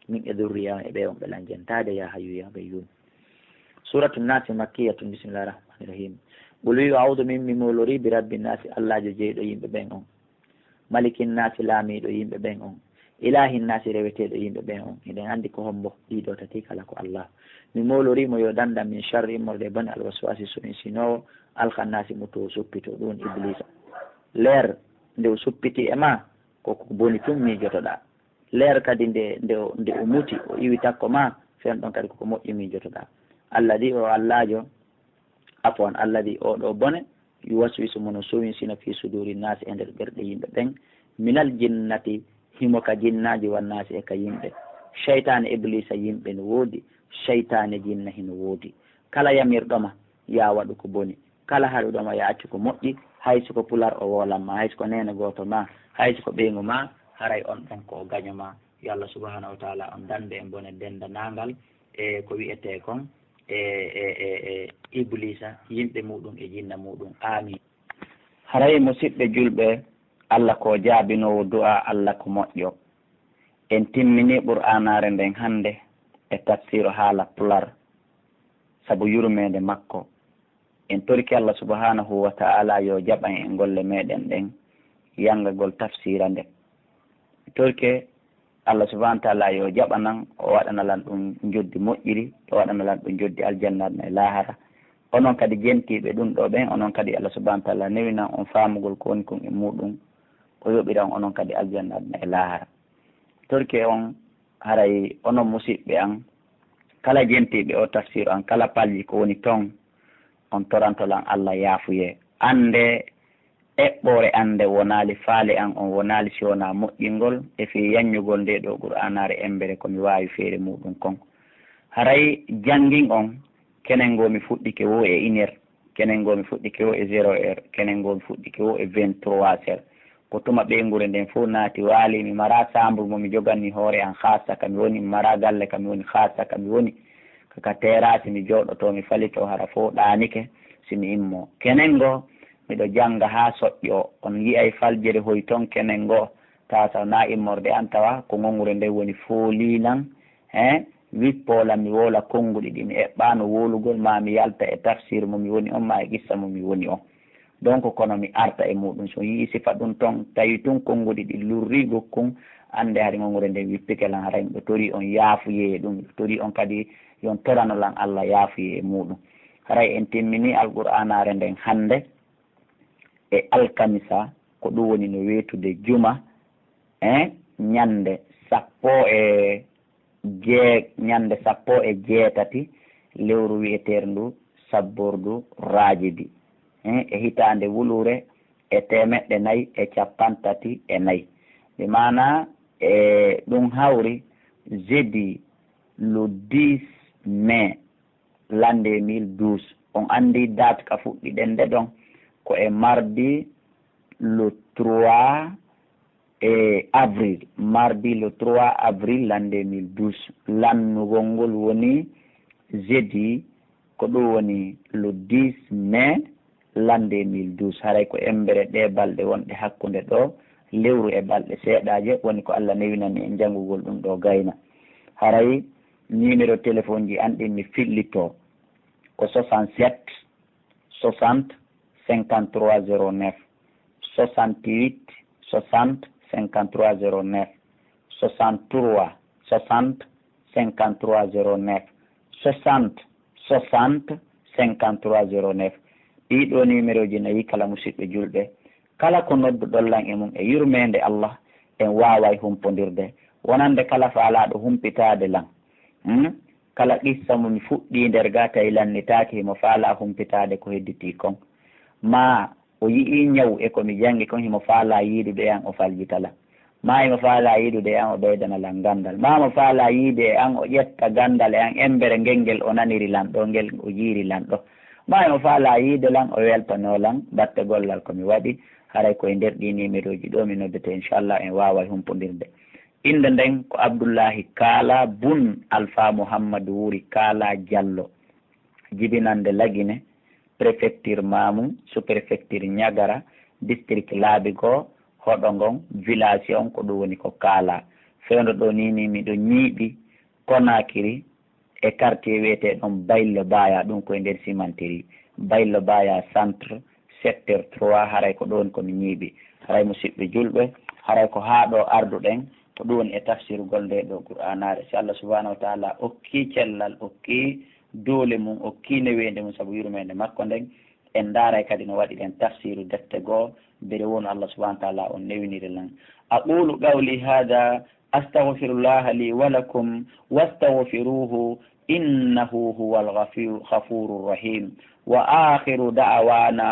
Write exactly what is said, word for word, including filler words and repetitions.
Min e durriya on e ɓe on ɓe lan jentaade, yaa Hayyu, yaa Qayyum. Suuratu Naasi makkiyatun, bismillaahi rahmaani rahiim. Qul wi'u, a'uudu min, mi moolorii, bi rabbi naasi, Allaajo jeyɗo yimɓe ɓen on. Malikin naasi, laamiiɗo yimɓe ɓen on. Ilaahin naasi, reweteeɗo yimɓe ɓen on. Hiɗen anndi ko hombo, ɗii ɗoo tati kala ko Allah. Mi moolorii mo yo dandan min sharri, immorde e bone, alwaswaasi, so'insinoowo, alkhannaasi, mo to o suppito, ɗun Ibliisa. Leer, nde o suppiti e maa, ko ko boni tun miijotoɗaa. Leer kadi nde, nde o, nde o muti, o iwi takko maa, fen ɗon kadi ko ko moƴƴi miijotoɗaa. Alladi, o Allaajo, afwan, alladi, oo ɗoo bone, yuwaswisu, mo no sowinsina, fii suduuri naasi, e nder ɓerɗe yimɓe ɓen, minal jinnati, himo ka jinnaaji, wan naasi, e ka yimɓe. Seytaane Ibliisa yimɓe no woodi, seytaane jinna hino woodi. Kala yamirɗo ma, yaa waɗu ko boni. Kala haɗuɗo ma, yaa accu ko moƴƴi, hay si ko pular o woolan ma, hay si ko neene gooto ma, hay si ko ɓeyngu ma, haray on ɗon ko o gaño ma. Yo Allah subhanahu wa ta'ala on dande en bone dendanaangal e ko wi'etee kon e, e, e, e Ibliisa, yimɓe muuɗum e jinna muuɗum. Aamiin. Haray, musiɓɓe julɓe, Allah ko jaabinoowo du'a, Allah ko moƴƴo. En timmini Qur'aanaare nden hannde e tafsiru haala pular, sabu yurmeende makko. En torike Allah subhanahu wa ta'ala yo jaɓan en golle meɗen ɗen, yanngagol tafsiira nden. Torike Allah subhanahu wa ta'ala yo jaɓanan, o waɗana lan ɗum njoddi moƴƴiri, o waɗana lan ɗum njoddi aljanna aduna e laahara. Onon kadi jentiiɓe ɗum ɗo ɓen, onon kadi Allah subhanahu wa ta'ala newinan on faamugol ko woni kon e muɗum, o yoɓiran onon kadi aljanna aduna e laahara. Torike on, haray onon musiɓɓe an, kala jentiiɓe o tafsiru an, kala palji ko woni ton, on toranto lan Allah yaafuyee. Annde eɓɓoore an nde wonaali faale an, on wonaali si wonaa moƴƴingol e fii yanñugol nde ɗo Qur'aanaare embere ko mi waawi feere muɗum kon. Haray janngin on, kenen ngo mi fuɗɗike wo e une heure, kenen ngo mi fuɗɗike wo e zéro heure, kenen ngo mi fuɗɗike wo e vingt-trois heures. Ko tuma ɓeynguure nden fow naati waali, mi maraa saambur mo mi joganni hoore an, haasa ka mi woni, mi maraa galle ka mi woni, haasa ka mi woni. Ka, ka teeraasi mi jooɗotoo, mi falitoo, hara fow ɗaanike, si mi immoo. Kenen ngo, miɗo jannga haa soƴƴoo. On yi'ay faljere hoy ton kenen ngo, tawa so naa immorde an, tawa ko ŋoŋure nden woni foolii lan, he, wippoo lan, mi woola konnguɗi ɗi mi eɓɓaano woolugol, maa mi yalta e tafsir mo mi woni on, maa e qissa mo mi woni on. Donc, kono mi arta e muɗum. So yi'i sifa ɗum ton, tawi tun konnguɗi ɗi lurri gokkun, annde hari ŋoŋure nden wippike lan, haray miɗo torii on yaafuyee e ɗum, miɗo torii on kadi yon torano lan Allah yaafuyee e muɗum. Haray en timmini Alqur'aanaare nden hannde e alkamisa, ko ɗum woni no weetude juma, e ñannde sappo e jee-, ñannde sappo e jeetati lewru wi'eteendu Sabbordu Raajibi, eh, e hitaande wuluure e teemeɗɗe nayi e cappanɗe tati e nayi. Bi maanaa, e ɗum hawri jeudi le dix mai l'année mille douze. On anndi date ka fuɗɗiɗen nde ɗon, ko e mardi le trois e avril, mardi le trois avril l'année mille douze. Lannugol ngol woni jeudi, ko ɗum woni le dix mai l'année mille douze. Haray ko embere ɗee balɗe wonɗe hakkunde ɗoo lewru e balɗe seeɗaaje, woni ko Allah newinani en janngugol ɗum ɗoo gayna. Haray numéro téléphone ji an ɗin mi fillitoo ko soixante-sept soixante cinquante-trois zéro neuf, soixante-huit soixante cinquante-trois zéro neuf, soixante-trois soixante cinquante-trois zéro neuf, soixante soixante cinquante-trois zéro neuf. Ɗii ɗoo numéro ji nayi kala musiɓɓe julɓe, kala ko nodduɗon lan e mum e yurmeende Allah, en waaway humpondirde. Wonande kala faalaaɗo humpitaade lan, hmm? Kala qissa mo mi fuɗɗii nder ga tawi lannitaaki, himo faalaa humpitaade ko hedditii kon. Maa o yi'ii ñaw e ko mi janngi kon, himo faalaa yiidude e an, o faljita lan. Maa himo faalaa yiidude e an, o ɓeydana lan ganndal. Maa himo faalaa yiide e an, o ƴetta ganndal e an, embere ngel ngel o naniri lan ɗoo, ngel o jiiri lan ɗoo. Maa himo faalaa yiide lan, o weltanoo lan batte gollal ko mi waɗi. Haray ko e nder ɗii numéro ji ɗoo mi noddete, inchallah, en waaway humpondirde. Innde nden ko Abdullahi Kaala bun Alfa Muhammadu Wuri Kaala Jallo, jibinannde Lagine, préfecture Mamou, sous-préfecture Niagara, district laabi goo, hoɗo ngon, village on, ko ɗum woni ko Kaala. Fewndo ɗoo nii, nii miɗo ñiiɓi Konaakiri e quartier wiyeteeɗo Baylo Baya, ɗun ko e nder Simantiri. Baylo Baya centre, secteur trois, haray ko ɗon ko mi ñiiɓi. Haray musiɓɓe julɓe, haray ko haa ɗoo arduɗen, ko ɗun woni e tafsirugol ndee ɗoo Qur'aanaare. Si Allah subhanahu wa ta'ala okkii cellal, okkii doole mun, okkii neweende mun sabu yurmeende makko nden, en ndaaray kadi no waɗiren tafsiru defte goo, bere wonu Allah subhanahu wa ta'ala on newiniri lan. أقول قولي هذا أستغفر الله لي ولكم واستغفروه إنه هو الغفور الرحيم. وآخر دعوانا